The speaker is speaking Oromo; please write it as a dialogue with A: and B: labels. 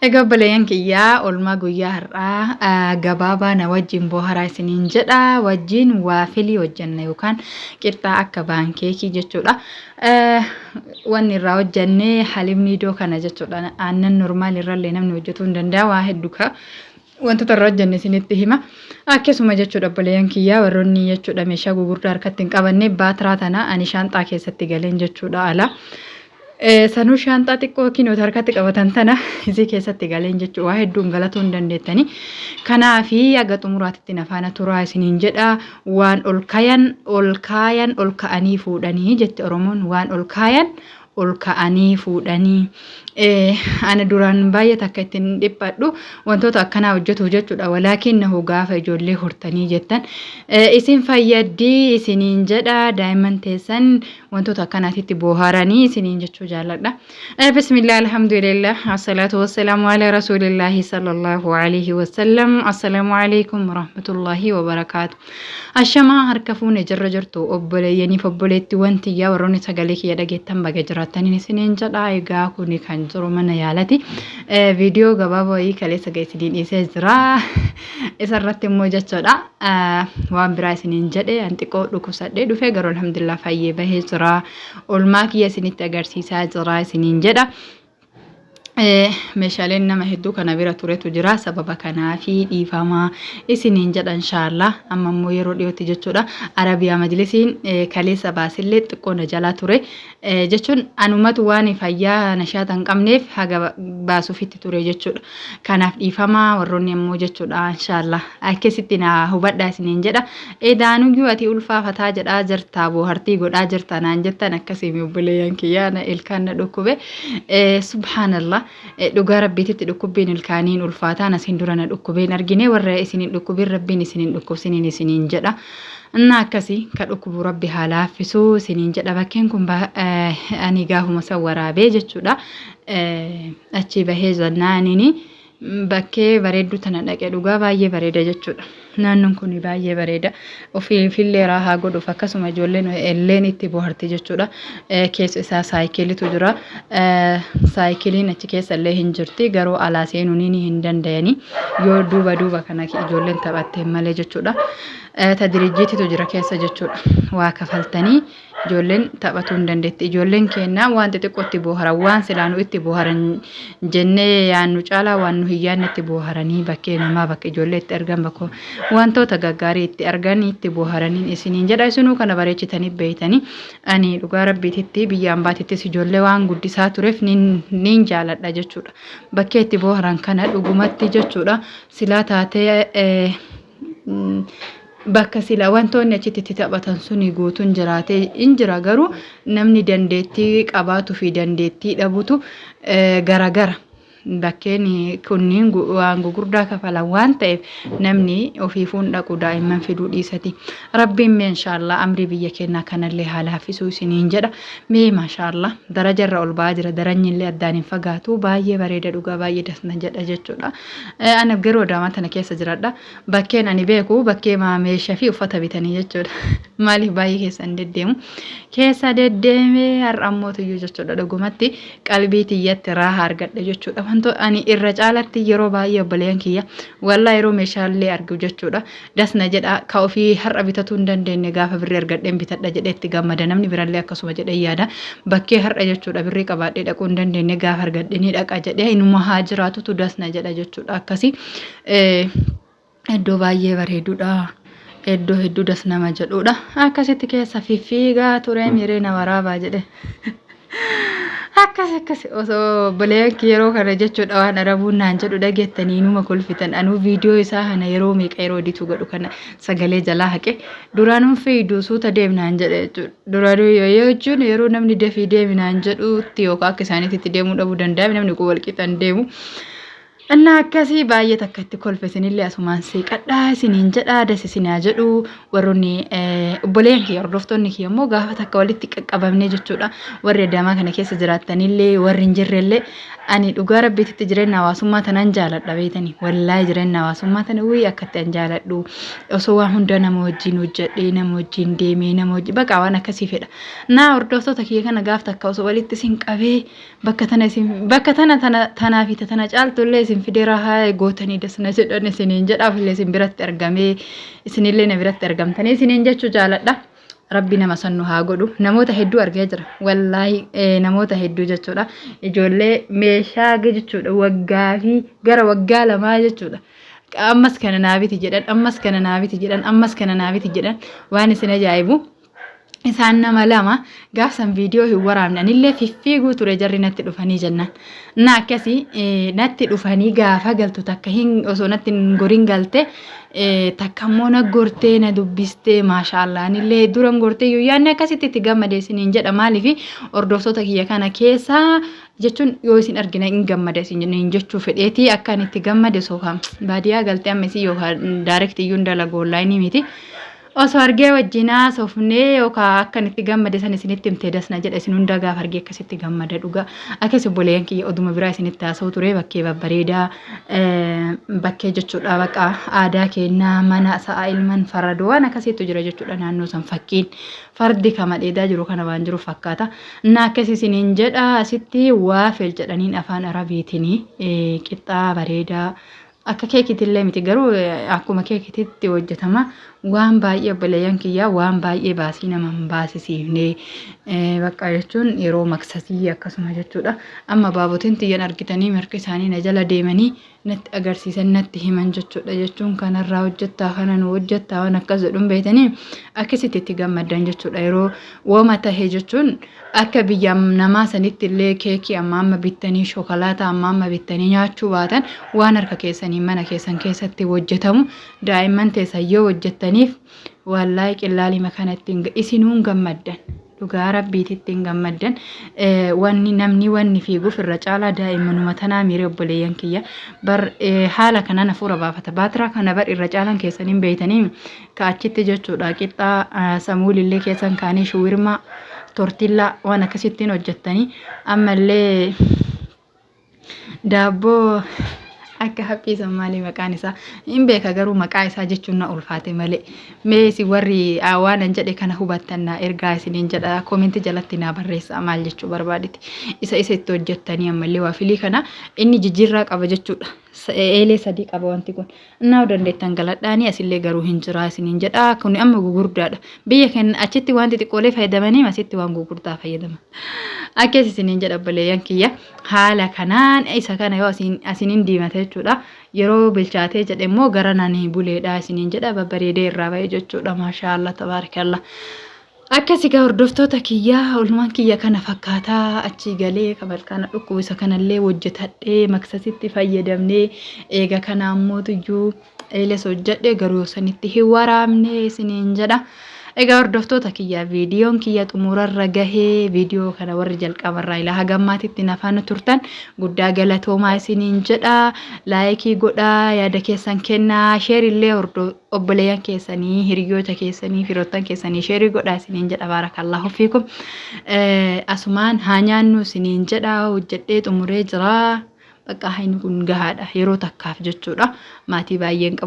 A: Egaa obboleeyyan kiyyaa oolmaa guyyaa har'aa gabaabaa na wajjin booharaa isiniin jedha. Wajjin waafilii hojjenna yookaan qixxaa akka baankeekii jechuudha. Wanni irraa hojjenne halimni idoo kana jechuudha. Aannan normaal irrallee namni hojjetuu hin danda'a waa hedduu ka wantoota irraa hojjenne isinitti hima. Akkasuma jechuudha obboleeyyan kiyyaa warroonni jechuudha meeshaa gugurdaa harkatti hin qabanne baatiraa tana ani shaanxaa keessatti galeen jechuudha ala. Sanuu shaanxaa xiqqoo kinoota harkatti qabatan tana isii keessatti galeen jechuudha. Waa hedduun galatuu hin dandeettani. Kanaafi haga xumuraatitti na faana turaa isiniin jedha. Waan ol kayan ol kaayan ol ka'anii fuudhanii jette Oromoon waan ol kaayan ol ka'anii fuudhanii. Ana duraan baay'ee takka ittiin dhiphadhu wantoota akkanaa hojjetuuf jechuudha. Walaakiin nahu gaafa ijoollee hortanii jettan isin fayyaddi isiniin jedha daa'imman teessan wantoota akkanaatitti booharanii isiniin jechuu jaalladha. Bismillah alhamdulillah assalatu wassalaamu ala rasuulillahi sallallahu alaihi wasallam assalaamu alaikum warahmatullahi wabarakaatu. Ashamaa harka fuune jirra jirtu obboleeyyaniif obboleettiiwwan tiyyaa warroonni sagalee kiyya dhageettan baga jiraattaniin isiniin jedha. Egaa kuni kan jiru mana yaalati. Viidiyoo gabaabaa wayii kaleessa ga isiniin dhiisee jira. Isa irratti immoo jechuudha waan biraa isiniin jedhe an xiqqoo dhukkubsadhee dhufe garuu alhamdulillah fayyee bahee jira. Olmaa kiyya isinitti agarsiisaa jira isiniin jedha. Meeshaaleen nama hedduu kana bira turetu jira sababa kanaafi dhiifamaa isiniin jedha inshaallah amma immoo yeroo dhiyootti jechuudha arabiyaa majlisiin kaleessa baasillee xiqqoo na jalaa ture jechuun anumatu waan fayyaa nashaata hin qabneef haga baasuufitti ture jechuudha Kanaaf dhiifamaa warroonni ammoo jechuudha inshaallah akkasitti na hubadhaa isiniin jedha. Edaanuyyuu ati ulfaafataa jedhaa jirtaa boohartii godhaa jirtaa naan jettan akkasii mi obboleeyyan kiyyaa na ilkaan na dhukkube. Subhaanallah dhugaa rabbiititti dhukkubbiin ilkaaniin ulfaataan asiin dura na dhukkubeen argine warra isin hin dhukkubin rabbiin isin hin dhukkubsiniin isiniin jedha. Innaa akkasii ka dhukkubu rabbi haa laaffisuu isiniin jedha bakkeen kun ani gaafuma san waraabee jechuudha. Achii bahee jennaanini bakkee bareedduu tana dhaqe dhugaa baay'ee bareeda jechuudha. Naannoon kun baay'ee bareeda. Ofiifillee raahaa godhuuf akkasuma ijoolleen illeen itti bohaarti jechuudha. Keessa isaa saayikilitu jira. Saayikiliin achi keessa illee hin jirti garuu alaa seenuun hin danda'ani. Yoo duuba duuba kana ijoolleen taphatte malee jechuudha. Ta dirijjiititu jira keessa jechuudha. Waa kafaltanii ijoolleen taphatuu hin dandeetti. Ijoolleen keenya waan xixiqqootti booharan waan silaa nu itti booharan jennee yaannu caalaa waan nu hin yaadne itti booharanii bakkee namaa bakka ijoollee itti argan bakka wantoota gaggaarii itti argan itti booharaniin isiniin jedha. Isinuu kana bareechitanii beeytanii ani dhugaa rabbiititti biyya ambaatittis ijoollee waan guddisaa tureef niin jaaladha jechuudha. Bakkee itti booharan kana dhugumatti jechuudha silaa taatee bakka sila wantoonni achitti itti taphatan suni guutuun jiraatee in jira garuu namni dandeettii qabaatuu fi dandeettii dhabutu garagara. Bakkeen kunniin waan gugurdaa kafalan waan ta'eef namni ofiifuun dhaqu daa'imman fiduu dhiisati. Rabbiin mee inshaallah amrii biyya keenyaa kanallee haa laaffisuu isiniin jedha. Mee maashaallah daraja irra ol ba'aa jira daranyillee addaan hin fagaatu baay'ee bareeda dhugaa baay'ee dasna jedha jechuudha. Ana garuu adaamaa tana keessa jiradha. Bakkeen ani beeku bakkee meeshaa fi uffata bitanii jechuudha. Maaliif baay'ee keessa hin deddeemu. Keessa deddeemee har'a ammoo tuyyuu jechuudha dhugumatti qalbii tiyyatti raaha argadhe jechuudha. Wanto ani irra caalatti yeroo baay'ee obboleeyyan kiyya wallaa yeroo meeshaalee argu jechuudha. Das na jedha ka ofii har'a bitatuu hin dandeenye gaafa birrii argadheen bitadha jedhee itti gammada namni birallee akkasuma jedhee yaada. Bakkee har'a jechuudha birrii qabaadhee dhaquu hin dandeenye gaafa argadhe ni dhaqa jedhee inuma haa jiraatutu das na jedha jechuudha akkasii. Iddoo baay'ee bareedudha. Iddoo hedduu das nama jedhudha. Akkasitti keessa fiffiigaa turee miiree na waraabaa jedhe. Akkas akkas osoo obboleeyyan kee yeroo kana jechuudha waan arabuun naan jedhu dhageettanii numa kolfitan anuu viidiyoo isaa kana yeroo meeqa yeroo edituu godhu kana sagalee jalaa haqe duraanuun fiidu suuta deemnaan jedhe jechuudha. Duraanuu yoo jechuun yeroo namni dafii deemi naan jedhutti yookaan akka isaaniitti deemuu dhabuu danda'a namni kun wal qixan deemu. Innaa akkasii baay'ee takka itti kolfe isinillee asumaan seeqadhaa isiniin jedhaa das isin haa jedhu warroonni obboleeyyan kiyya hordoftoonni kiyya immoo gaafa takka walitti qaqqabamnee jechuudha warri adaamaa kana keessa jiraattanillee warri hin jirrellee ani dhugaa rabbiititti jireenya hawaasummaa tanaan jaaladha beeytanii wallaahi jireenya hawaasummaa tana wii akkatti an jaaladhu osoo waan hunda nama wajjin hojjedhee nama wajjin deemee nama wajjin baqa waan akkasii fedha naa hordoftoota kiyya kana gaaf takka osoo walitti isin qabee Bakka tana isin bakka tana tana tanaa fi tana caaltu illee isin fidee rahaa gootanii das na jedhan isiniin jedhaaf illee isin biratti argamee isinillee na biratti argamtanii isiniin jechuu jaaladha. Rabbi nama san nu haa godhu. Namoota hedduu argee jira. Wallaahi namoota hedduu jechuudha. Ijoollee meeshaa jechuudha waggaa fi gara waggaa lamaa jechuudha. Ammas kana naa biti jedhan ammas kana naa biti jedhan ammas kana naa biti jedhan waan isin ajaa'ibu. Isaan nama lama gaafsan viidiyoo hin waraabne anillee fiffiiguu ture jarri natti dhufanii jennaan. Na akkasii natti dhufanii gaafa galtu takka hin osoo natti hin gorin galte takka immoo na gortee na dubbistee maashaallah anillee duran gortee iyyuu yaadni akkasitti itti gammade isiniin jedha maaliif hordoftoota kiyya kana keessa jechuun yoo isin argina hin gammada isin jechuu fedheetii akka ani itti gammade osoo baadiyyaa galtee amma isin yookaan daarekti iyyuu hin dalagu onlaayinii miti. Osoo argee wajjin haasofnee yookaan akkan itti gammade san isinitti himtee das na jedha isin hundaa gaafa argee akkasitti gammada dhugaa. Akkas obboleeyyan kiyya oduma biraa isinitti haasa'u ture bakkee babbareedaa bakkee jechuudha baqa aadaa keenyaa mana sa'a ilman faradoo waan akkasiitu jira jechuudha naannoo san fakkiin fardi kama dheedaa jiru kana waan jiru fakkaata. Na akkas isiniin jedha asitti waafel jedhaniin afaan arabiitiin qixxaa bareedaa Akka keekiitillee miti garuu akkuma keekititti hojjetama. Waan baay'ee obboleeyyan kiyyaa waan baay'ee baasii nama hin baasisiifne. Bakka jechuun yeroo maksasii akkasuma jechuudha. Amma baabotiin tiyyan argitanii mirga isaanii na jala deemanii natti agarsiisan natti himan jechuudha. Jechuun kanarraa hojjettaa kana nu hojjettaa waan akkas jedhuun beektanii akkasitti itti gammaddan jechuudha. Yeroo woma tahe jechuun Akka biyya namaa sanitti illee keekii amma amma bittanii shokolaataa amma amma bittanii nyaachuu baatan waan harka keessanii mana keessan keessatti hojjetamu daa'imman teessan yoo hojjettaniif wallaahi qillaalima kana ittiin isinuun gammaddan. Dhugaa rabbiiti ittiin gammaddan. Wanni namni wanni fiiguuf irra caalaa daa'immanuma tanaa miiree obboleeyyan kiyya. Bar haala kanaan hafuura baafata. Baatiraa kana bar irra caalaan keessaniin beeytanii ka achitti jechuudha qixxaa samuulillee keessan kaanii shuwirmaa tortillaa waan akkasittiin hojjettanii ammallee daabboo akka haphii san maalii maqaan isaa hin beeka garuu maqaa isaa jechuun na ulfaate malee mee isin warri waan an jedhe kana hubattan na ergaa isiniin jedha koomenti jalatti naa barreessaa maal jechuu barbaaditi isa isa itti hojjettanii ammallee waafilii kana inni jijjiirraa qaba jechuudha eelee sadii qaba wanti kun Innaa dandeettan galadhaanii asillee garuu hin jiraa isiniin jedha. Kuni amma gugurdaadha. Biyya keenya achitti waan xixiqqoolee fayyadamanii asitti waan gugurdaa fayyadaman. Akkas isiniin jedha obboleeyyan kiyya. Haala kanaan isa kana yoo asiin asiin diimate jechuudha. Yeroo bilchaatee jedhe immoo gara nani buleedha isiniin jedha babbareedee irraa ba'e jechuudha. Maashaallah tabaarakallah. Akkas egaa hordoftoota kiyya oolmaan kiyya kana fakkaataa achii galee kabalkaana dhukkubu isa kanallee hojjetadhee maksasitti fayyadamnee eega kana ammoo tuyyuu eeles hojjedhe garuu sanitti hin waraabne isiniin jedha. Egaa hordoftoota kiyya viidiyoon kiyya xumurarra gahee viidiyoo kana warri jalqabarraa ilaa haga ammaatitti na faana turtan guddaa galatoomaa isiniin jedha. Laayikii godhaa yaada keessan kennaa sheer illee obboleeyyan keessanii hiriyoota keessanii firoottan keessanii sheerii godhaa isiniin jedha baarakallahu fiikum asumaan haa nyaannu isiniin jedha hojjedhee xumuree jira bakka inni kun gahaadha yeroo takkaaf jechuudha maatii baay'een qabu.